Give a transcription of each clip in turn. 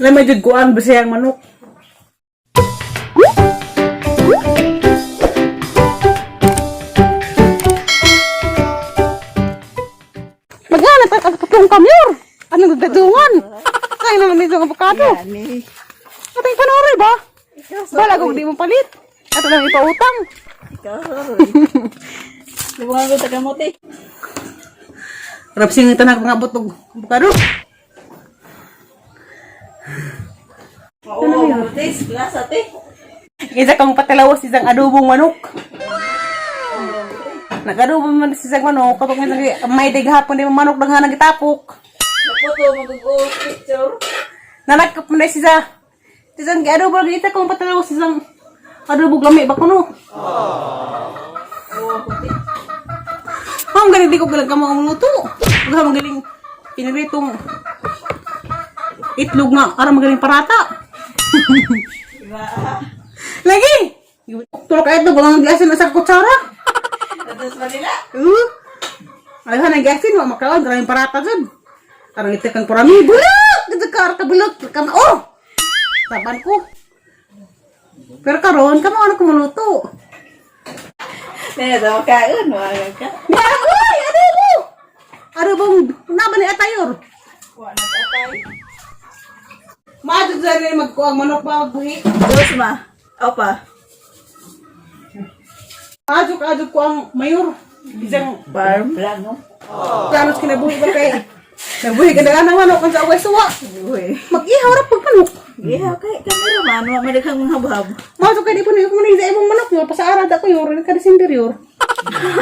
Lamay jud kuan bisayang manok. Magana ta ka katong kamyor. Anong dadungan? Kaya naman dito ang avocado. Yani. Atay panore ba? Bala kung di mo palit. Ato lang ipautang. Ikaw, sorry. Lubungan ko sa kamote. Rapsing ito na mga butog avocado. Oo, kamote. Lasa, te. Isa kang patalawas isang adobong manok. Nag-adobo man si isang manok kapag may dig hapon di mo manok dang hanang gitapok. Napoto, mag-go picture. Nanakap man na siya. Isang adobo lagi isa kang patalawas isang adobo lami ba kuno? Oo, kamote. Ang galing di ko galang kamo ang luto. Huwag ka magaling piniritong itlog nga para magaling parata. Diba? Lagi! Tulok ka itlog, walang gasin na sa kutsara. Tapos Manila. Ayun, ang gasin, wa makaon, galing parata dyan. Arang itik ang parami, bulok! Gito ka, ka bulok, kama, oh! Saban ko. Pero karon, kamo ano kumuluto. Naya, sa makaon. Wala ka. Agoy! Adobo! Adobong, naban ni atayor. Wala na tatay. Maadto dyan na magkuang manok pa magbuhi. Dos ma. Opa. Adyo ka, adyo ko ang mayor. Isang Farm. Plano. planos kinabuhi ba kay? Nabuhi ka na nga ng manok ang sa away suwa. Uy. Mag-ihaw ra pag manok. Gihaw kay cameraman, wa may daghang mga habhab. Maadyo kay di po na ko sa imong manok yor pasaara da ko yor ka December yor.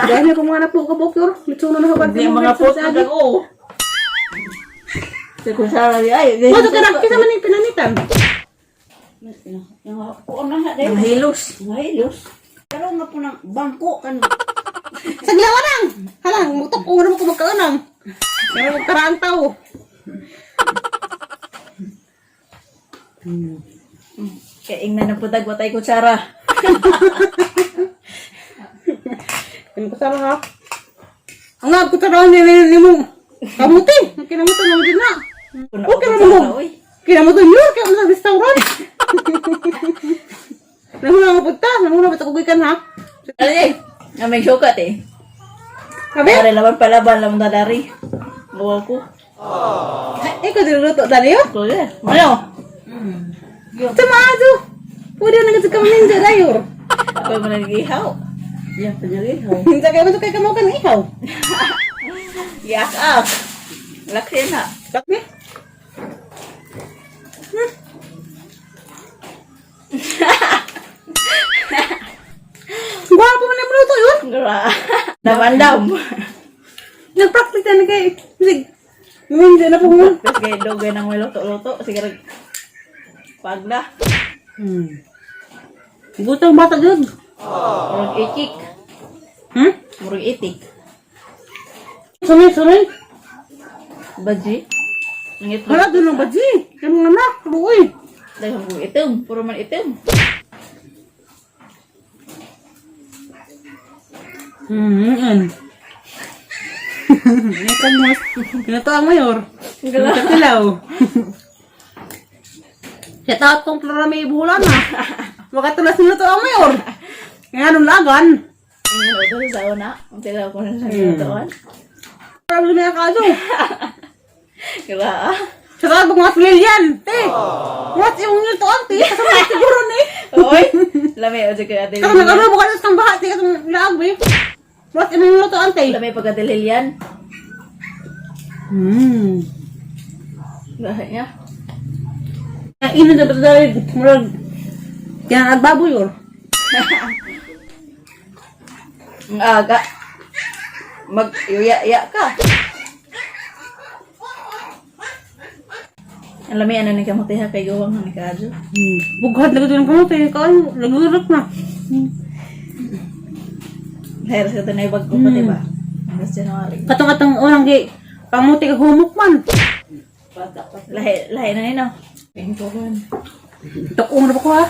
Dahil na ko mga napo ka bok yor. Litsuno na habang Di mga pot na oo. Sa kusara di ay. Maadyo ka na kisa man yung pinanitan. Ang hilos. Ang hilos. Pero nga po ng bangko kan. Saglaw nang. Halang mutok ko mo ko magkaunang. Kaya mo karaan tao. Kay ingnan ng putag watay kutsara. Ano ko sana ha? Ang nga, kutsara ni ni mo. Kamuti. Kinamutan naman din na. Okay naman mo. Oy. Kinamutan yun. Kaya mo sa restaurant. Namuna nga punta. Namuna ba ito kan ha? Ay, nga may sukat eh. Sabi? Pare laban palaban lamang dadari. Gawa ko. Eh, ko diluto dali yun. Ko eh. Ano? Sa maazo. Pwede na kasi kami ninja dayor. Ako man nagihaw. Yan pa niya ihaw. Hinta kayo mo kay kamo kan ihaw. Yak-ak. Laki na. Sabi? Gwapo man ang luto yun. Gra. Damandam. Nag-practice na kay. Sig. Minja na po mo. Tapos kay dogay nang may luto-luto. Sige pagda. Gusto ang bata jud. Murag itik. Murag itik. Sunay, sunay. Baji. Ang itlog. Wala doon ang baji. Yung mga anak, luoy. Dahil ko itim. Puro man itim. Ikan mo. Kinato ang mayor. Kinatilaw. Siya taot kong plura may bulan na. Makatulas nila to ang mayor. Kaya anong lagan? Ang luto sa una. Ang tilaw ko na sa lutoan. Parang lumaya ka aso. Gra. Siya taot kong mga tulilian. Te. What yung nito ang te? Kasama na siguro ni. Oy. Lami o sige ate. Kasi nag-ano bukas sa baha. Te kasama laag be. What yung nito ang te? Lami pagkatililian. Gahi niya. Ino na ba dahil murag kaya nagbaboy or? Ang aga. Mag-yuya-ya ka. Ang lami ano ni kamote ha kay gawang ni kaadyo. Bughat lagi ng kamote kayo nagurok na. Dahil sa tanay bag ko pa diba? Hanggang January. Katong atong unang gi Kamuti ka humok man. Lahi, lahi na nino. Tukong na ba ko ha?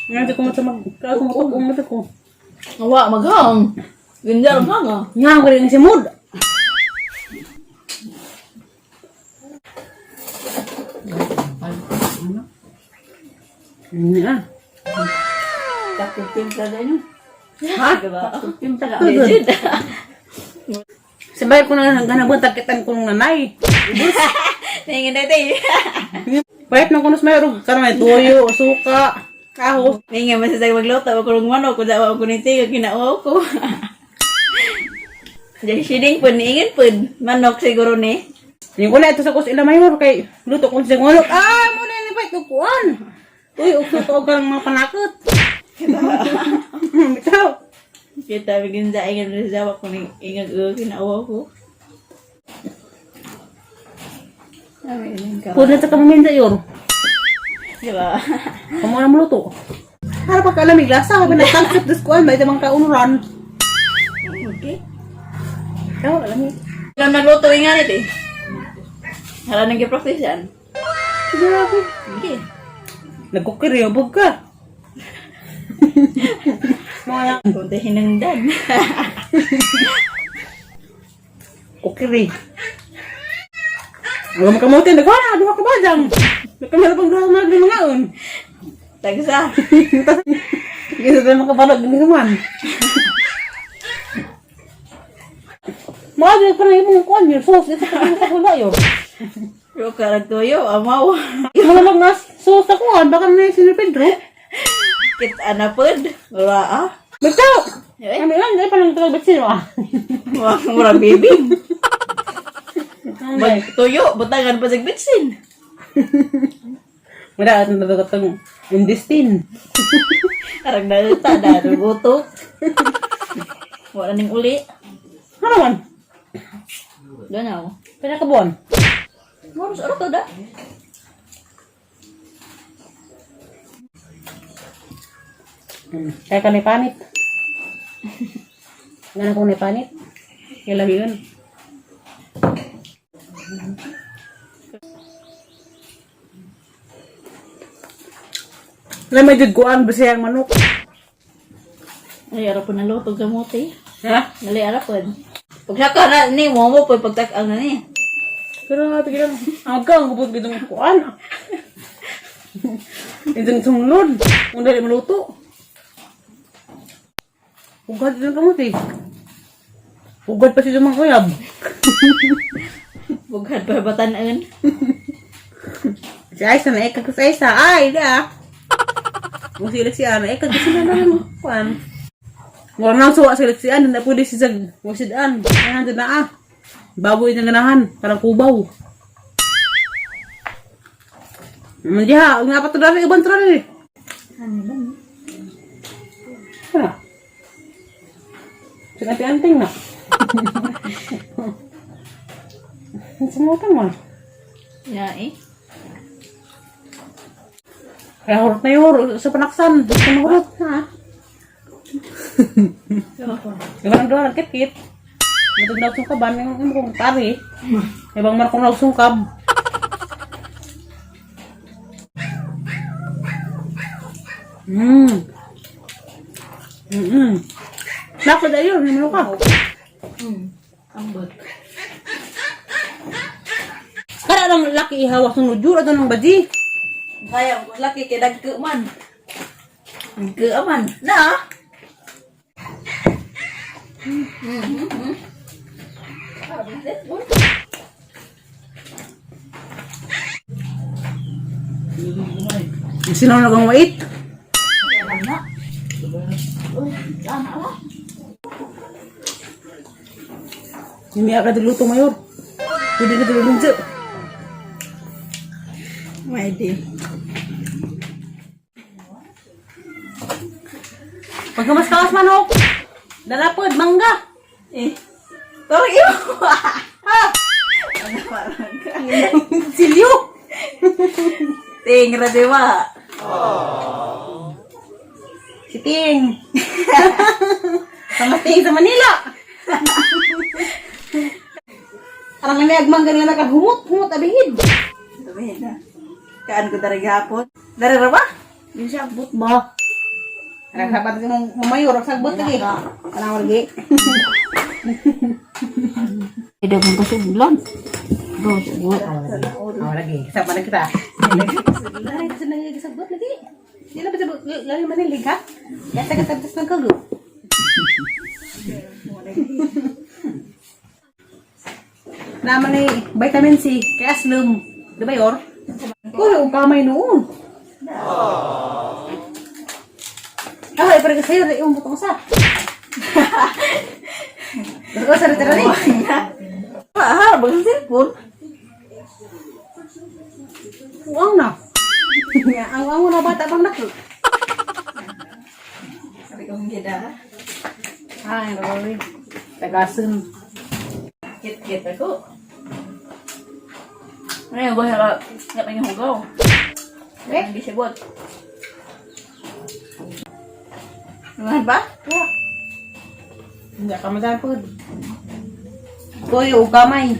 Nga di ko mo mag... Kaya ko matukong na ko. Wa maghang. Ganda ang hanga. Nga ko rin si mood. Ano na? Takot timpla na yun. Ha? Timpla na. Legit. Sabay ko na hanggang takitan ko nung nanay. Ningin na tayo. Pahit na kunos mayroon. Karang may tuyo, suka, kahos. Ningin man sa magluto ako rong manok kung dawa ko ni tiga kinauaw ko. Diyan sining pun niingin pun manok siguro ni. Yung wala ito sa kus ila mayor kay luto ko sa manok. Ah, muna ni pahit kukuan. Uy, ukso to og mga panakot. Bitaw. Kita bigin sa ingin rin sa ko ning ingag kinauaw ko. Ay, ka. Pwede na sa kamaminda yor. Diba? Kamu na maluto. Para pagkalamig lasa, kami nagtangkap des kuan, may tamang kaunuran. Okay. Ikaw, alam mo. Alam nagluto yung nga nito eh. Hala nang practice yan. Grabe. Okay. Nagkukiriyobog ka. Mga Kunti hinangdan. kukiri. Alam mo kamuti, nagwala, duha ka ba dyan? Nagkamala pang duha ka mga glinungaon. Tagsa. Hindi tayo makabalog, hindi naman. Mga pa na yung mga kuan yun, sauce, ito pa sa hula yun. Pero karag tuyo, amaw. Yung mga lang nas, sauce sa kuan, baka na yung Sino Pedro. Kit anapod. Wala ah. Bitaw! Eh? Ano lang, hindi pa lang talaga sino ah. Mura baby. Mag tuyo, butangan pa sa bitsin. Wala, at nadagat kang intestine. Arag na ta da guto. Wala ning uli. Ano man? Doon ako. Pinakabuan. Mura sa orto da. Kaya ka ni panit. Nga na kong ni panit. Kaya lagi yun. Alam mo, jud kuan, bisayang manok. Ay, ara po na luto kamote. Ha? Dali ara po. Pagsaka na ni mo mo po pagtak-ang na ni. Pero nga, tignan. Aga, ang gubot gitong kuan. Itong sunod. Kung dali maluto. Ugad din kamuti. Ugad pa siya mga kuyab. Bughat pa batanan. Si Aisa, naikag ko sa Aisa. Ay, di ah. Kung si Alexian, naikag ko sila na lang. Kuan. Wala nang suwa si Alexian, hindi na pwede si Zag. Wasidaan. Kaya na ah. Baboy na ganahan. Parang kubaw. Diha, nga pa to dali, uban to dali. Ano ba? Ano? Sinabi-anting na. Sumutan mo. Ya eh. Kaya hurot na yung hurot sa panaksan. Gusto mo hurot, ha? Ibang ang doon, kit-kit. Matod na sungkaban, yung kong tari. Ibang man kong nagsungkab. Nakod ayun, yung ka. Ambot. Kada lang laki ihawa sunod jud ato ng baji. Kaya laki kay dagko man. Dagko man. Na. Sino na kang wait? Hindi agad luto mayor. Pwede na tulong. May di. Pagkamas-kamas manok. Dalapod, mangga. Eh. Tawag iyo. Ha? Silyo. Ting ra di ba? Si Ting. Sama Ting sa Manila. Arang lang agmang ganyan na humot, humot abihid. Sabihin na. Kaan ko dari gahapon. Dari ra ba? Yung sagbot ba? Arang sabat ka mong mamayor, sagbot lagi. Kanang lagi. Hindi mo kasuglan. Do, sugot. Oh, lagi. Kasama na kita. Ay, kasi nangigisagbot lagi. Di na ba sabot? Lagi manilig ha? Kaya taga-tagtas ng kago. Naman ay vitamin C, kaya slim. Di ba yor? Uy, ang kamay noon. Ah, ay, parang sa'yo, yung butong sa. Pero sa tara ni. Ah, bagus cellphone. Uang na. Ya, ang ang na bata bang nako. Sabi ko hindi na. Ay, Roy. Tagasun. Kit-kit ako. Ano yung buhay ka? Nga yung hugaw. Eh? Hindi sagot. Ano ba? Ya. Hindi ka masapod. Kuy, o kamay.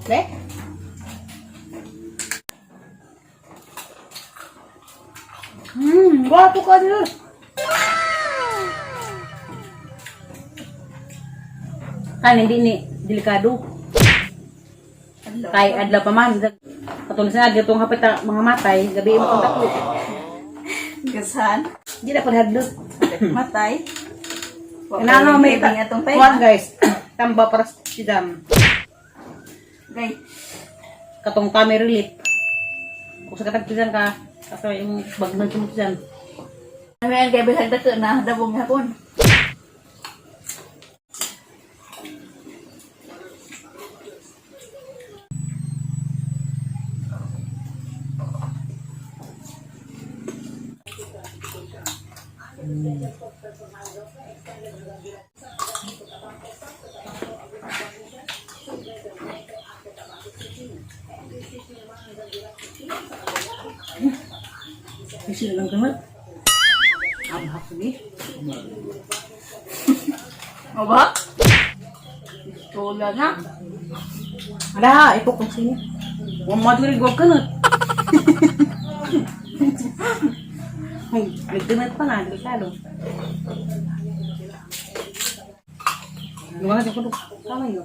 Le? Gwapo ka nila. Ay, hindi ni delikado. Kay adlaw pa man. Katulad sa itong hapit na mga matay, gabi mo kang dako. Gasan. Hindi na panhadlok. Matay. Inano may ta atong tay. Kuan guys. Tamba para sa sidam. Gay. Katong kami relief. Kung sa katagpisan ka, kasi yung bagnan mo dyan. Ano yan kay bisag dako na dabong hapon. Kasi lang gamot. Abhak sige. O ba? Tula na. Ada, ipok kong sini. Huwag mo rin kanot. Nagganat pa na, delikado. Lumakas ako doon. Tama yun.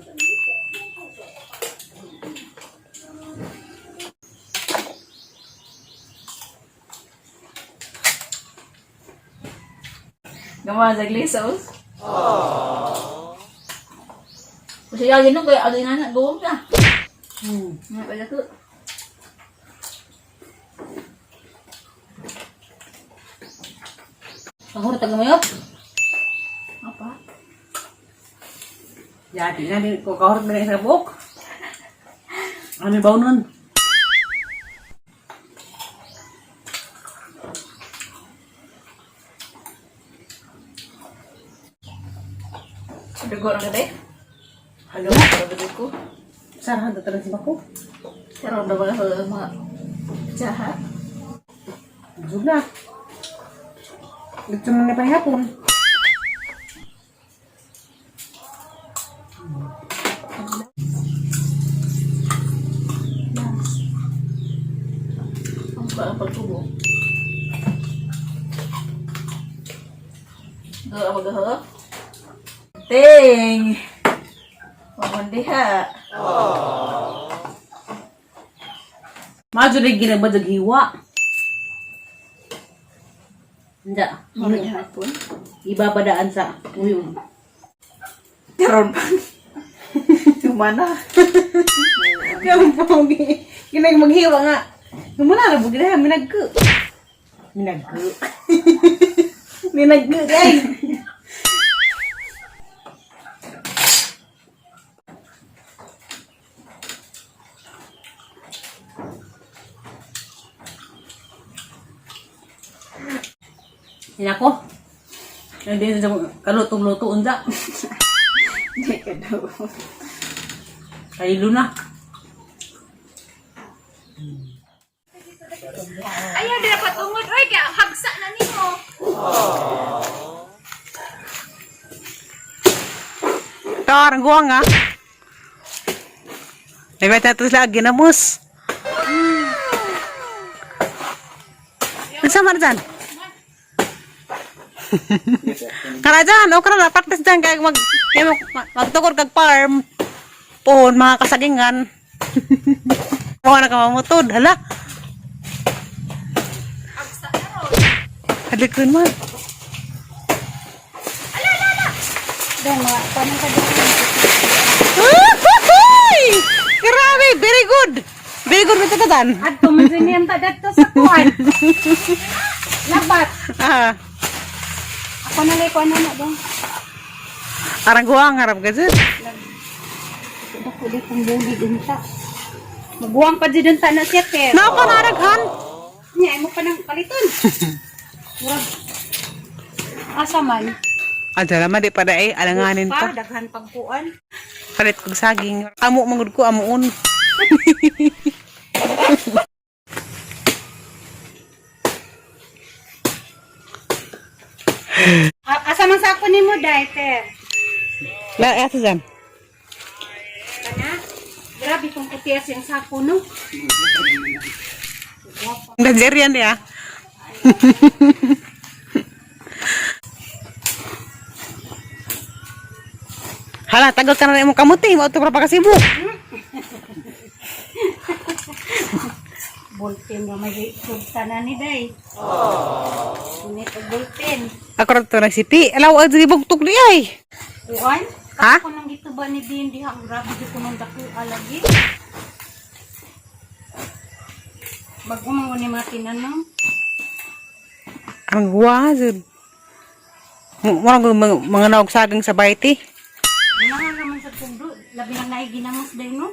Gama sa glisos. Kasi lagi nung kaya agay na na gawom na. Nga ba dako? Pahurot ang gamayot. Apa? Jadi na din ko kahurot na sa buhok. Ano ba nun? Dugo ra gade. Halo. Dugo ko. Sarahan ta si bako. Karon ra ba ka mga jaha? Busog na. Dito na ni panghapon. Ang pa ang pagtubo. Go ako gaho. Ting. Wamon diha. Madyo rin ginabad hiwa. Hindi. Mga hapon. Ibabadaan sa uyong. Karon pa. Humana. Yung pogi. Ginag maghiwa nga. Gumuna na bugi na minagku. Minagku. Minagku guys. Yan ako. Hindi sa kalutong-luto unja. Hindi ka daw. Kay Luna. Ayaw, di dapat tungod. Oy, kaya hagsa na nimo. Tor, ang guwang ah. Nagwait na to sila ginamos. Ang sama na dyan? Kara dyan, o kara na, practice dyan, kaya magtukod kag farm. Pohon, mga kasagingan. Mga na ka mamutod, hala. Halikon man. Dong, mga paano ka dito? Uhuhuy! Grabe, very good. Very good with katan. Adto man din yan ta dadto sa kuan. Labat. Ah, Ako na lay kuan na dong. arang guwang harap ka dyan. Dako di kong bulig unta. Maguwang pa jud unta na siya pero. Napa naraghan? Nya imo pa nang paliton. Murag. Asa man? Adala man di pa daay alanganin Pa pa. daghan pagkuan. Palit kog saging. Amo mangud ko amuon. Asa man sa ako nimo dai ter? La asa dyan. Kana? Grabe kung kutiyas yung sako no. Nigerian ya. Hala, tagal ka na rin imong kamuti. Mao to para pakasibo. Ballpen nga may sugta na ni day. Init og ballpen. Ako ra to nagsipi. Alaw, ang bugtok di ay. Kuan? Ha? Ako nang gituba ni din diha ang grabe di ko nang dako alagi. Bago man ko ni mga tinanong. Ang guwa, jud. Mura mga, mga naog saging sa bayti. Mga naman sa tugdo, labi nang naay ginamos day no.